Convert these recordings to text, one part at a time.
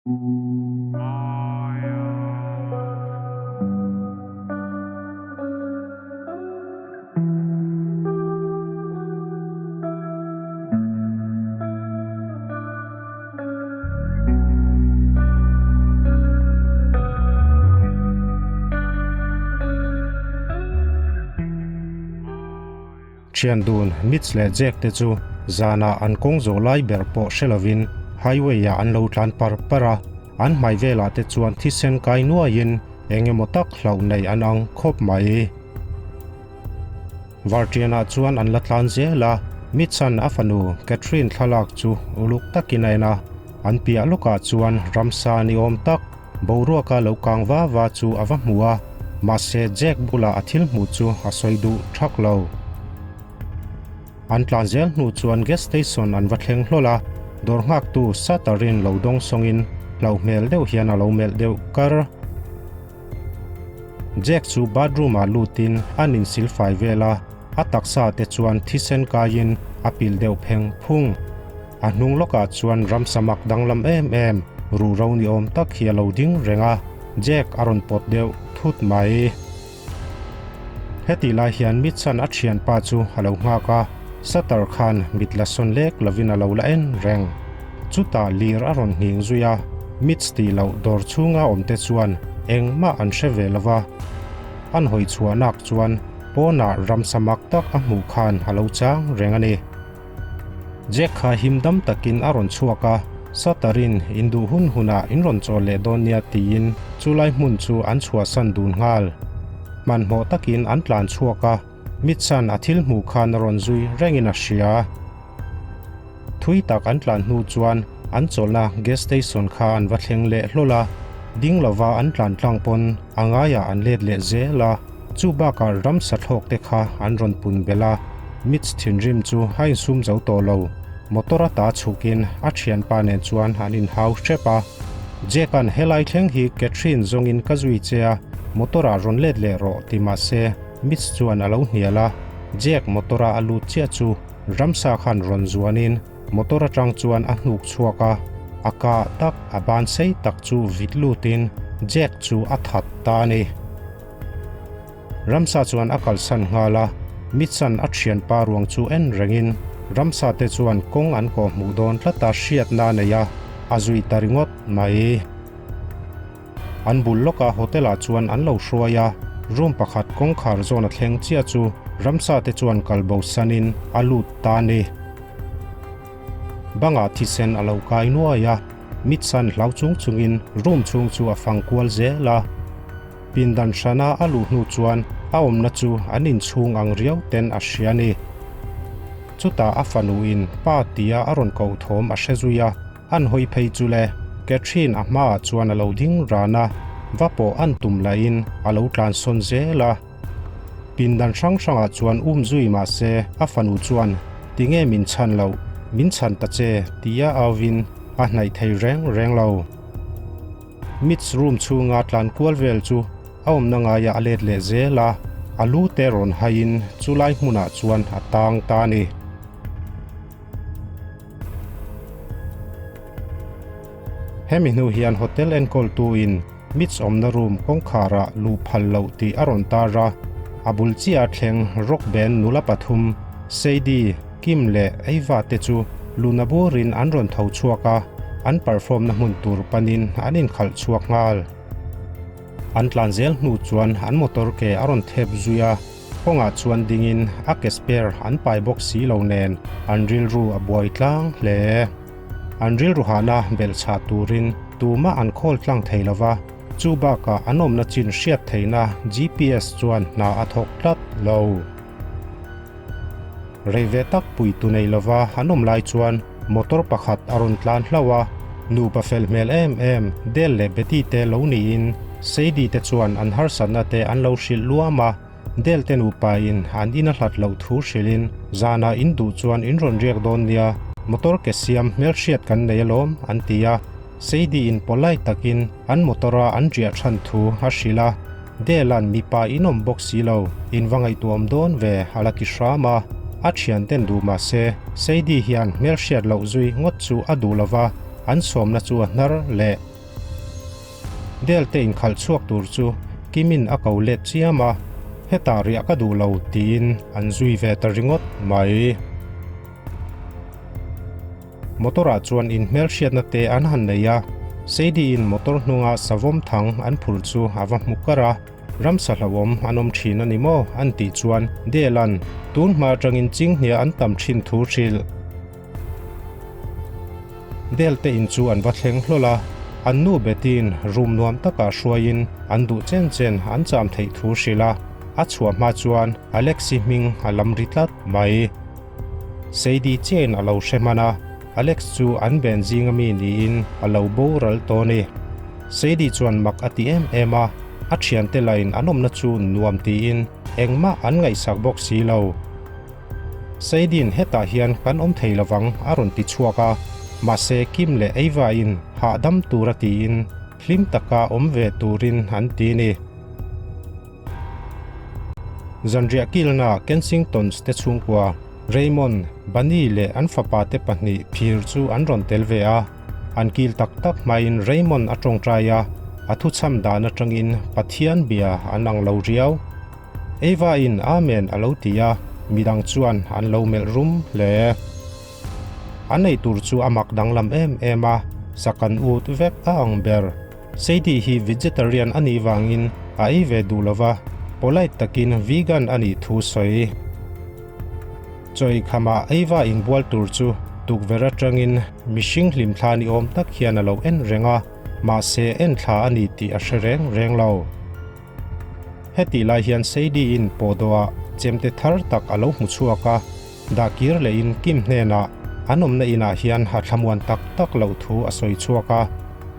Thian dun Mitch leh Jack te chu zanah an kawng zawh lai ber pawh hre lovin highway ah an lo tlan par par a, an hmai velah te chuan thisen kai nuaiin eng emaw tak hlauh nei an ang khawp mai. Vartianah chuan an la tlan zel a, Mitch-a'n a fanu Catherine thlalak chu uluk takin a en a, an piah lawkah chuan ramsa ni awm tak boruaka lo kang va va chu a va hmu a, mahse Jack bulah a thil hmuh chu a sawi duh thak lo. An tlan zel hnu chuan gas station an va thleng hlawl a, dawr nghaktu Satarin lo dawng sawngin hlauh hmel deuh hian a lo melh deuh kar. Jack chu bathroom ah lutin an insil fai vel a, a taksa te chuan thisen kaiin a pilh deuh pheng phung. A hnung lawkah chuan ramsa mak danglam em em, ruhro ni awm tak hi a lo ding reng a, Jack a rawn pawt deuh thut mai. Hetih lai hian Mitchan a thianpa chu a lo nghak a, Sutter khan mit la sawn lek lovin a lo la en reng. Chutah lir a rawn nghing zui a, Mitch tih loh dawr chhunga awmte chuan engmah an hre ve lo va. An hawi chhuah nak chuan pawnah ramsa mak tak a hmuh khan a lo chang reng a ni. Jack kha him dam takin a rawn chhuak a, Sutter-in induh hun hunah in rawn chawl leh dawn nia tiin chulai hmun chu an chhuahsan dun nghal. Hmanhmawh takin an tlan chhuak a, Mitchan a thil hmuh khan a rawn zui rengin a hria. Thui tak an tlan hnu chuan an chawlhna gas station kha an va thleng leh hlawl a, ding lova an tlan tlang pawn a ngaiah an let leh zel a, chu bakah ramsa thlawk te kha an rawn pun belh a, Mitch thinrim chu a insum zo tawh lo, motor a ta chhukin a thianpa nen chuan an inhau hrep a. Jack-a'n helai thleng hi Catherine zawngin ka zui che a, motor-ah rawn let leh rawh ti mah se Mitch chuan a lo hnial a, Jack motor-a a lut chiah chu Ramsa khan rawn zuanin motor atang chuan a hnuk chhuak a, a kah tak a ban sei tak chu vit lutin Jack chu a that ta a ni. Ramsa chuan a kalsan nghal a, Mitchan a thianpa ruang chu en rengin ramsa te chuan kawng an kawh hmuh dawn tlata hriatna a nei a, a zui ta ringawt mai. An bul lawka hotel ah chuan an lo hruai a, room pakhat kawngkhar zawn a thleng chiah chu ramsa te chuan kal bo sanin a lut ta a ni. Bangah thisen a lo kai nuai a, mitsan hlau chung chungin room chhung chu a fang kual zel a. Pindan hrana a luh hnu chuan a awmna chu an inchhung ang riau ten a hria a ni. Chutah a fanu in pa tia a rawn koh thawm a hre zui a. An hawi phei chu le, Catherine a hmaah chuan a lo ding ran a, va pawh an tum lahin a lo tlan sawn zel a. Pindan hrang hrangah chuan um zui mah se a fanu chuan, Tinge min chhan loh, min chhan ta che, tia auvin a hnaih thei reng reng lo. Mitch room chhunga tlan kual vel chu a awmna ngaiah a let leh zel a, a lu te rawn haiin chulai hmunah chuan a tang ta a ni. Hemi hnu hian hotel enkawltuin Mitch awmna room kawngkharah luh phal loh tih a rawn tar a, a bul chiah a thleng rock band nula pathum, Sadie, Kim leh Ava te chu luna burin an rawn tho chhuak a, an perform na hmun tur panin an inkhalh chhuak nghal. An tlan zel hnu chuan an motor ke a rawn thep zui a. Kawngah chuan dingin a ke spare an pai bawk si lo nen an rilru a buai tlang hle. An rilru hahna belhchhah turin tumah an khawl tlang thei lo va, chu bakah an awmna chin hriat theihna GPS chuan hna a thawk tlat lo. Rei ve tak pui tu nei lova an awm lai chuan motor pakhat a rawn tlan hlauh a, nupa fel hmel em em Dale leh Betty te lo niin Sadie te chuan an harsatna te an lo hrilh luam a, Dale te nupa in an in a hlat loh thu hrilhin zanah in duh chuan in rawn riak dawn nia, motor ke siam hmelhriat kan nei alawm an ti a, Sadie in polite takin an motor a an riah chhan thu a hrilh a. Dela'n mipa in awm bawk si lo, in va ngaihtuahawm dawn ve a la ti hram a, a thianten duh mah se Sadie hian hmelhriat loh zui ngawt chu a duh lo va, an sawmna chu a hnar leh. Dale te inkhalh chhuak tur chu Kimin a ko let chiam a, hetah riah ka duh lo tiin an zui ve ta ringawt mai. Motor ah chuan inhmelhriatna te an han nei a, Sadie in motor hnunga savawm thang an phur chu a va hmu kar a, Ramsa hlauhawm an awm thin a ni maw? an tih chuan Dale-a'n tun hma atangin chinghnia an tam thin thu hrilh. Dale te in chu an va thleng hlawl a, an nu Betty-in room nuam takah hruaiin an duh chen chen an cham theih thu hrilh a, a chhuah hma chuan Alexi hming a lam ri tlat mai. Sadie chiahin a lo hre hman a, Alex chu an ben zinga mi niin a lo boral tawh a ni. Sadie chuan mak a ti em em a, a thiante lain an awmna chu nuam tiin engmah an ngaihsak bawk si lo. Sadie-in hetah hian kan awm thei lovang a rawn ti chhuak a, mahse Kim leh Ava-in hahdam tura tiin hlim taka awm ve turin an ti a ni. Zanriah kilna Kensingtons te chhungkua, Raymond, Bunny leh an fapa te pahnih phir chu an rawn tel ve a. An kil tak tak hmain Raymond a tawngtai a, a thuchham dan atangin Pathian bia an ang lo riau. Ava-in Amen a lo ti a, midang chuan an lo melh rum hle. An ei tur chu a mak danglam em em a, sakan ut vek a ang ber. Sadie hi vegetarian a nih vangin a ei ve duh lo va, polite takin vegan a nih thu sawi. Chawi khamah eiva inbual tur chu tukverh atangin mihring hlimthla ni awm tak hian a lo en reng a, mahse enthla a ni tih a hre reng reng lo. Hetih lai hian Sadie-in pawhdawhah chemte thar tak a lo hmu chhuak a, dah kir lehin Kim hnenah an awmna inah hian ha thlamuan tak tak loh thu a sawi chhuak a,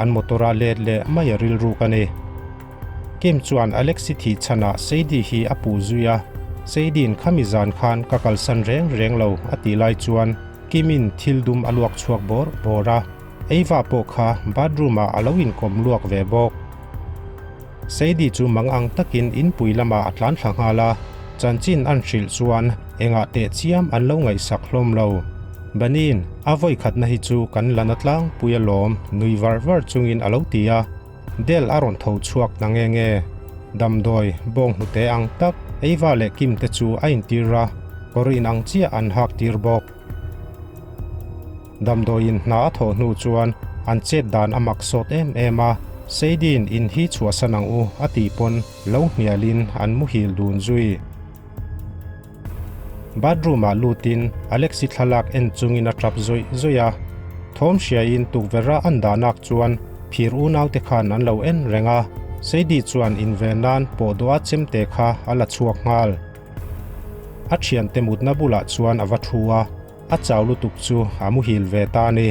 an motor-a let leh mai a rilruk a ni. Kim chuan Alexi thih chhanah Sadie hi a puh zui a, Sadie-in khami zan khan ka kalsan reng reng lo a tih lai chuan Kim-in thil dum a luak chhuak bawr bawr a, Ava pawh kha bathroom-ah a lo inkawm luak ve bawk. Sadie chu mang ang takin inpui lamah a tlan thla nghal a, chanchin an hrilh chuan engah teh chiam an lo ngaihsak hlawm lo. Banin, a vawi khatna hi chu kan la na tlangpui alawm nui var var chungin a lo ti a, Del a rawn tho chhuak ta nge nge. Damdawi, bawng hnute ang tak, Ava leh Kim te chu a intir a, kawr inang chiah an hak tir bawk. Damdawiin hna a thawh hnu chuan an chet dan a mak sawt em em a, Sadie-in in hi chhuahsan ang u a tih pawn lo hnialin an muhil dun zui. Bathroom-ah lutin Alexi thlalak en chungin a tap zawih zawih a, thawm hriain tukverha an dahnak chuan phir unaute khan an lo en reng a, Sadie chuan inven nan pawhdawha chemte kha a la chhuak nghal. A thiante mutna bulah chuan a va thu a. A chau lutuk chu a muhil ve ta a ni.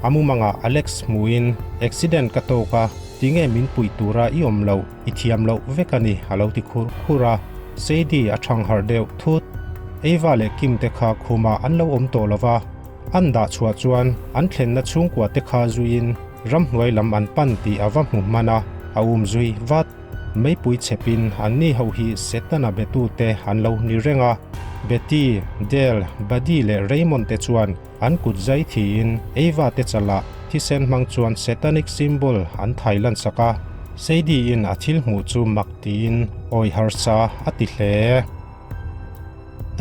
A mumangah Alex hmuhin accident ka tawk a, tinge min puih tura i awm loh, i thiam loh vek a ni a lo ti khur khur a. Sadie a thang harh deuh thut. Ava leh Kim te kha khumah an lo awm tawh lo va, an dah chhuah chuan an thlenna chhungkua te kha zuiin ramhnuai lam an pan tih a va hmu hman a, a um zui vat. Meipui chhepin anni ho hi Setana betute an lo ni reng a, Betty, Dale, Buddy leh Raymond te chuan an kut zai thiin Ava te chalah thisen hmang chuan Satanic symbol an thai lansak a, Sadie-in a thil hmuh chu mak tiin awi harsa a ti hle.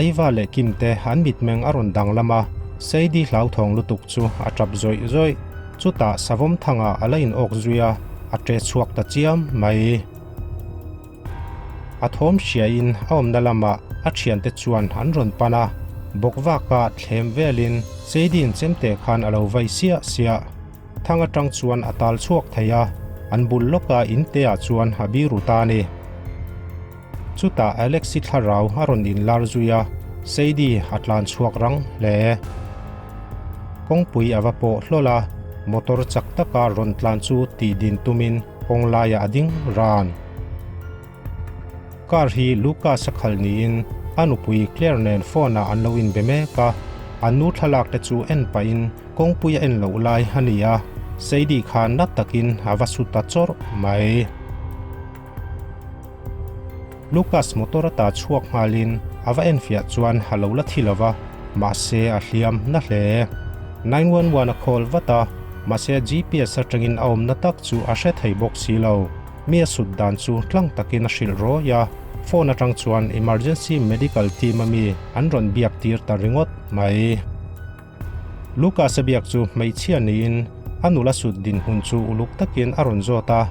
Ava leh Kim te an mitmeng a rawn danglam a, Sadie hlauthawng lutuk chu a tap zawih zawih. Chutah savawm thangah a la inawk zui a, a ṭe chhuak ta chiam mai. A thawm hriain a awmna lamah a ṭhiante chuan an rawn pan a, bawkvaka thlem velin Sadie-in chemte khan a lo vai siah siah. Thang aṭang chuan a tal chhuak thei a, an bul lawka inteah chuan a biru ta a ni. Chutah Alexi thlarau a rawn inlar zui a, Sadie a tlan chhuak rang hle. Kawngpui a va pawh hlawl a, motor chak taka rawn tlan chu tih din tumin kawng laiah a ding ran. Car hi Lucas a khalh niin a nupui Claire nen phone ah an lo inbe mek a, an nu thlalak te chu en pahin kawngpui a en loh lai a ni a, Sadie kha na takin a va su ta chawrh mai. Lucas motor a ta chhuak nghalin a va enfiah chuan a lo la thi lo va, mahse a hliam na hle. 911 a call vat a, Mahse GPS atangin a awmna tak chu a hre thei bawk si lo. Mi a sut dan chu tlang takin a hrilh rawi a, phone atang chuan emergency medical team a mi an rawn biak tir ta ringawt mai. Lucas a biak chu hmeichhia niin a nula sut dinhmun chu uluk takin a rawn zawt a,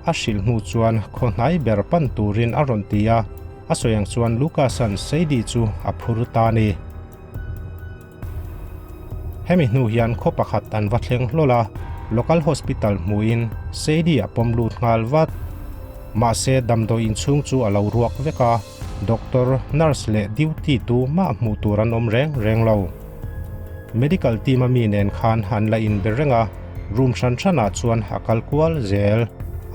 a hrilh hnu chuan khaw hnai ber pan turin a rawn ti a, a sawi ang chuan Lucas-a'n Sadie chu a phur ta a ni. Hemi hnu hian khaw pakhat an va thleng hlawl a, local hospital hmuhin Sadie a pawm lut nghal vat. Mahse damdawi inchhung chu a lo ruak vek a, doctor, nurse leh duty tu mah hmuh tur an awm reng reng lo. Medical team a mi nen khan an la inbe reng a, room hran hranah chuan a kal kual zel.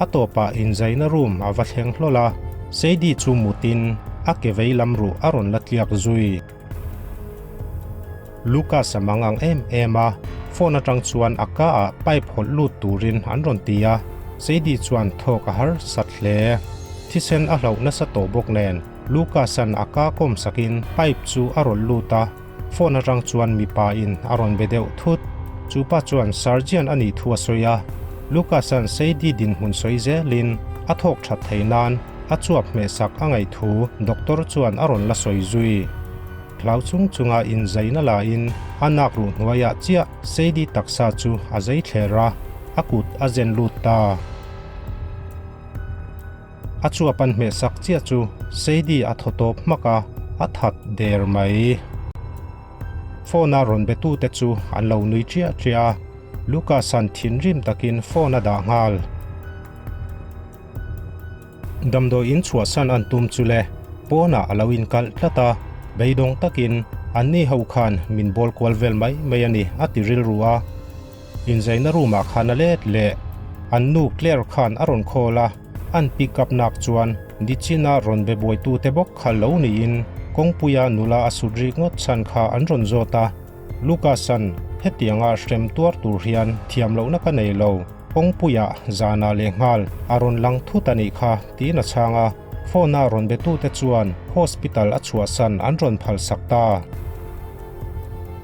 A tawpah inzaina room a va thleng hlawl a, Sadie chu mutin a ke vei lam ruh a rawn la tliak zui. Lucas a mang ang em em a, phone atang chuan a ka ah pipe hawlh lut turin an rawn ti a, Sadie chuan thawk a har sat hle. Thisen a hlauh nasa tawh bawk nen Lucas-a'n a ka kawm sakin pipe chu a rawn lut a, phone atang chuan mipa in a rawn be deuh thut. Chu pa chuan surgeon a nih thu a sawi a, Lucas-a'n Sadie dinhmun sawi zelin a thawk that thei nan A chuap hmehsak a ngaih thu doctor chuan a rawn la sawi zui. Hlau chung chunga inzaina lahin a nak ruh hnuaiah chiah Sadie taksa chu a zei thler a, a kut a zen lut ta. A chuap an hmehsak chiah chu Sadie a thaw tawp hmak a, a that der mai. Phone a rawn betute chu an lo nui chiah chiah a, Lucas-a'n thinrim takin phone a dah nghal. Damdawi in chhuahsan an tum chu le, pawnah a lo inkalh tlat a, beidawng takin anni ho khan min bawl kual vel mai mai a ni a ti rilru a. Inzaina room ah khan a let leh an nu Claire khan a rawn call a, an pick up nak chuan Dichina rawn be buaitute bawk kha lo niin kawngpuia nula a sut rik ngawt chhan kha an rawn zawt a. Lucas-a'n hetianga hrem tuar tur hian thiam lohna ka nei lo. Kawngpuiah zanah lehnghal a rawn lang thut a nih kha tiin a chhang a, phone-a rawn betute chuan hospital a chhuahsan an rawn phalsak ta.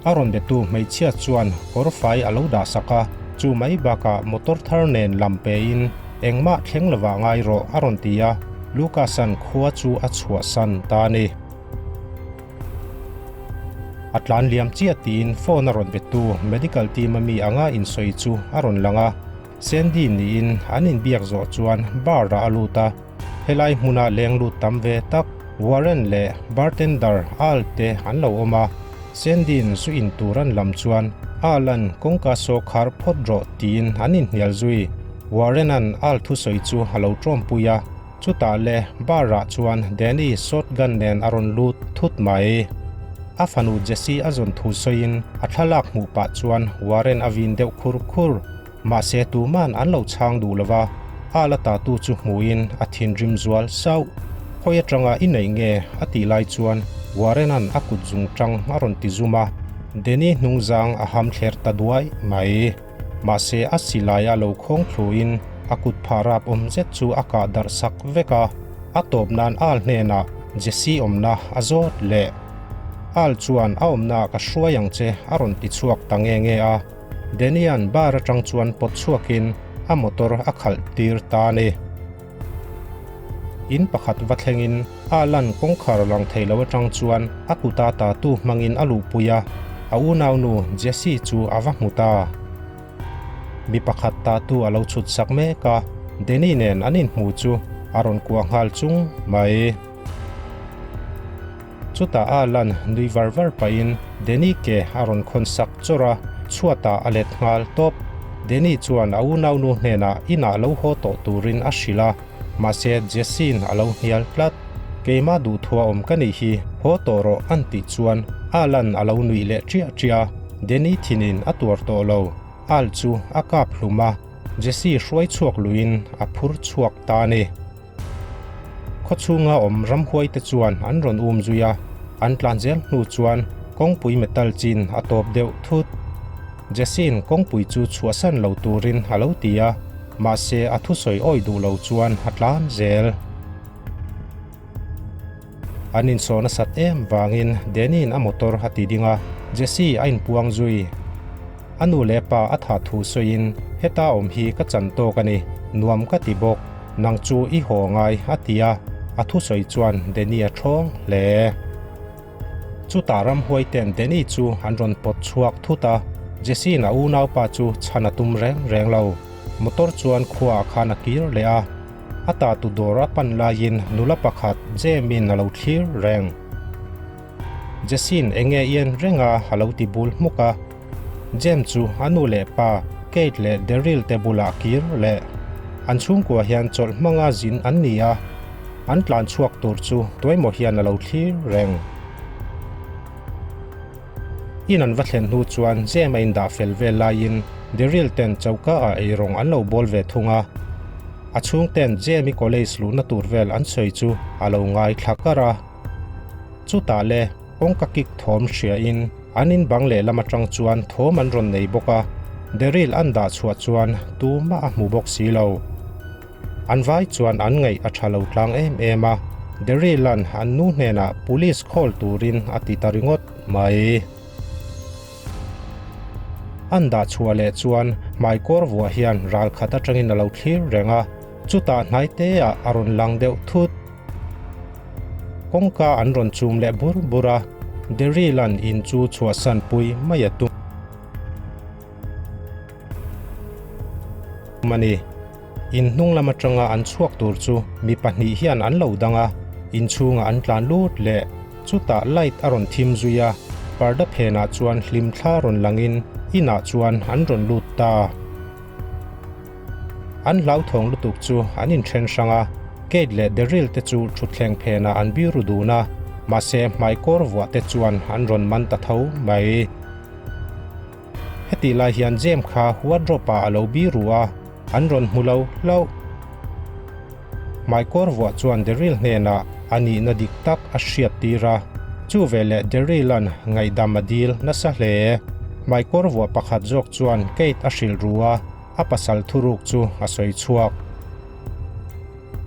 A rawn betu hmeichhia chuan kawr fai a lo dahsak a, chu mai bakah motor thar nen lam pein engmah thleng lovah ngai rawh a rawn ti a, Lucas-a'n khua chu a chhuahsan ta a ni. A tlan liam chiah tiin phone a rawn bettu medical team a mi anga insawi chu a rawn lang a, Sandy niin an inbiak zawh chuan bar ah a lut a, helai hmuna leng lut tam ve tak Warren leh bartender Al te an lo awm a, Sandy-in zu in tur an lam chuan Al-a'n kawngka saw khar phawt rawh tiin an inhnial zui, Warren-a'n Al thusawi chu a lo tawmpui a. Chutah le bar ah chuan Danny shotgun nen a rawn lut thut mai. A fanu Jessie a zawn thu sawiin a thlalak hmuh pah chuan Warren a vin deuh khur khur. Mahse tuman an lo chhang duh lo va, a la ta tu chu hmuhin a thinrim zual sauh. Khawi atanga i neih nge? a tih lai chuan Warren-a'n a kut zung tang a rawn ti zum a, Danny hnungzang a ham thler ta duai mai. Mahse a silai a lo khawng thluin a kut phah rap awm zet chu a kah darh sak vek a, a tawp nan Al hnenah Jesse awmna a zawt leh. Al chuan a awmnaah ka hruai ang che a rawn ti chhuak ta nge nge a, Danny-a'n bar atang chuan pawt chhuakin a motor a khalh tir ta a ni. In pakhat va thlengin Alan kawngkhar lang thei lo atang chuan a kuta tatu hmangin a luhpui a, a unaunu Jessie chu a va hmu ta. Mi pakhat tatu a lo chhut sak mek a, Danny nen an inhmu chu a rawn kuah nghal chung mai. Chutah Alan nui var var pahin Danny ke a rawn khawn sak chawrh a, chhuatah a let nghal tawp. Danny chuan a unaunu hnenah inah lo haw tawh turin a hrilh a, mahse Jessie'n a lo hnial tlat. Keimah duhthua awm ka nih hi, haw tawh rawh an tih chuan Alan a lo nuih leh ṭiah ṭiah a, Danny thinin a tuar tawh lo. Al chu a kap hlum a, Jessie hruai chhuak luiin a phur chhuak ta a ni. Khawchhunga awm ramhuaite chuan an rawn um zui a, an tlan zel hnu chuan kawngpui metal chin a tawp deuh thut. Jesse-in kawngpui chu chhuahsan lo turin a lo ti a, mahse a thusawi awi duh lo chuan a tlan zel. An insaw nasat em vangin Danny-in a motor a ti ding a, Jesse a inpuang zui. A nu leh pa a thah thu sawiin, Heta awm hi ka chan tawk a ni, nuam ka ti bawk, nang chu i haw ngai a ti a, a thusawi chuan Danny a thawng hle. Chutah ramhuai ten Danny chu an rawn pawt chhuak thut a, Jesse-in a unaupa chu chhan a tum reng reng lo. Motor chuan khuaah khan a kir leh a, a ta tu dawr a pan laiin nula pakhat Jame-in a lo thlir reng. Jesse-in enge i en reng a a lo ti bul hmuk a. Jem chu a nu leh pa Kate leh Daryl te bulah kir leh. An chhungkua hian chawlh hmanga zin an ni a, an tlan chhuak tur chu tuaimaw hian a lo thlir reng. In an va thlen hnu chuan Jem a indah fel vel laiin Daryl ten choka ah eirawng an lo bawl ve thung a. A chhungten Jem-i college luhna tur vel an sawi chu a lo ngaithla kar a. Chutah le, kawngka kik thawm hriain an in bang lehlam atang chuan thawm an rawn nei bawk a, Daryl an dah chhuah chuan tumah a hmu bawk si lo. An vai chuan an ngaih a tha lo tlang em em a, Daryl-a'n an nu hnenah police call turin a ti ta ringawt mai. An dah chhuah leh chuan hmaikawr vuah hian ral khat atangin a lo thlir reng a, chutah hnaiteah a rawn lang deuh thut. Kawngka an rawn chum leh bur bur a, Daryl-a'n in chu chhuahsan pui mai a tum a ni. In hnung lam atanga an chhuak tur chu mi pahnih hian an lo dang a, inchhungah an tlan lut leh. Chutah light a rawn thim zui a, parda phenah chuan hlimthla rawn langin inah chuan an rawn lut ta. An hlauthawng lutuk chu an inthen hrang a, Kate leh Daryl te chu thutthleng phenah an biru dun a, mahse hmaikawr vuah te chuan an rawn man ta tho mai. Hetih lai hian Jem kha wardrobe ah a lo biru a, an rawn hmu lo hlauh. Hmaikawr vuah chuan Daryl hnenah a nihna dik tak a hriat tir a, chu veleh Daryl-a'n ngaihdam a dil nasa hle. Hmaikawr vuah pakhat zawk chuan Kate a hrilh ru a, a pasal thuruk chu a sawi chhuak.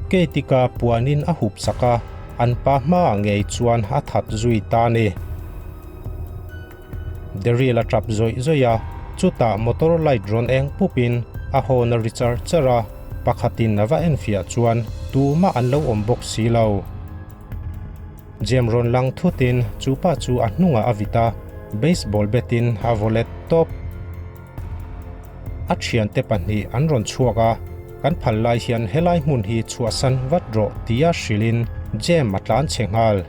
Kate-i-ka puanin a hup sak a, an pa hmaah ngei chuan a that zui ta a ni. Daryl a tap zawih zawih a, chutah motor light rawn eng pupin a hawn a ri char char a, pakhatin a va enfiah chuan tumah an lo awm bawk si lo. Jem rawn lang thutin chupa chu a hnungah a vit a, baseball bat in a vaw let tawp. A thiante pahnih an rawn chhuak a, kan phal lai hian helai hmun hi chhuahsan vat rawh tia hrilhin Jem a tlan chhe nghal.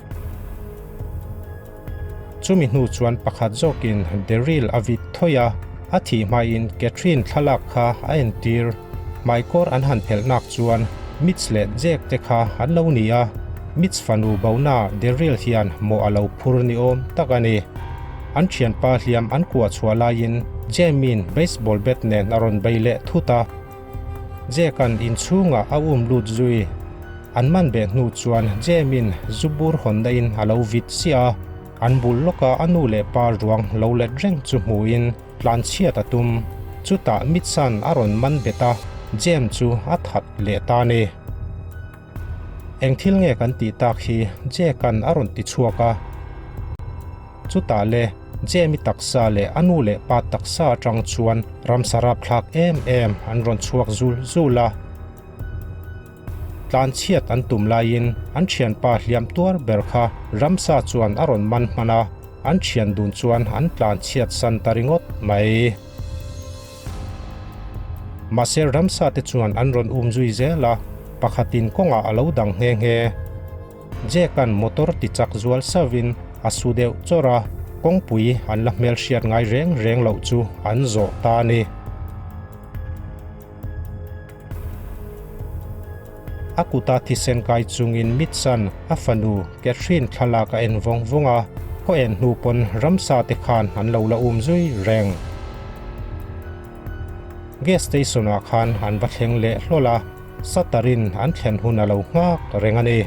Chumi hnu chuan pakhat zawkin Daryl a vit thawih a, a thih hmain Catherine thlalak kha a entir. Hmaikawr an han phelh nak chuan Mitch leh Jack te kha an lo ni a, Mitch fanu bona Daryl hian mawh a lo phur ni awm tak a ni. An thianpa hliam an kuah chhuah laiin Jamie-in baseball bat nen a rawn bei leh thut a. Jack-a'n inchhungah a um lut zui. An man beh hnu chuan Jamie-in zu bur hawnna in a lo vit chiah a, an bul lawka a nu leh pa ruang lo let reng chu hmuhin tlan chhiat a tum. Chutah Mitch-a'n a rawn man bet a, Jame chu a that leh ta a ni. Eng thil nge kan tih tak hi Jack-a'n a rawn ti chhuak a. Chutah le, Jamie taksa leh a nu leh pa taksa atang chuan ramsa rapthlak em em an rawn chhuak zul zul a. Tlan chhiat an tum laiin an thianpa hliam tuar ber kha ramsa chuan a rawn man hman a, an thian dun chuan an tlan chhiat san ta ringawt mai. Mahse ramsa te chuan an rawn um zui zel a, pakhatin kawngah a lo dang nghe nghe. Jack-a'n motor ti chak zual sauvin a su deuh chawrh a, kawngpui an la hmelhriat ngai reng reng loh chu an zawh ta a ni. A kuta thisen kai chungin Mitch-a'n a fanu Catherine thlalak a en vawng vawng a, khaw en hnu pawn ramsa te khan an lo la um zui reng. Gas station-ah khan an va thleng leh hlawl a, Shutter-in an thlen hun a lo nghak reng a ni.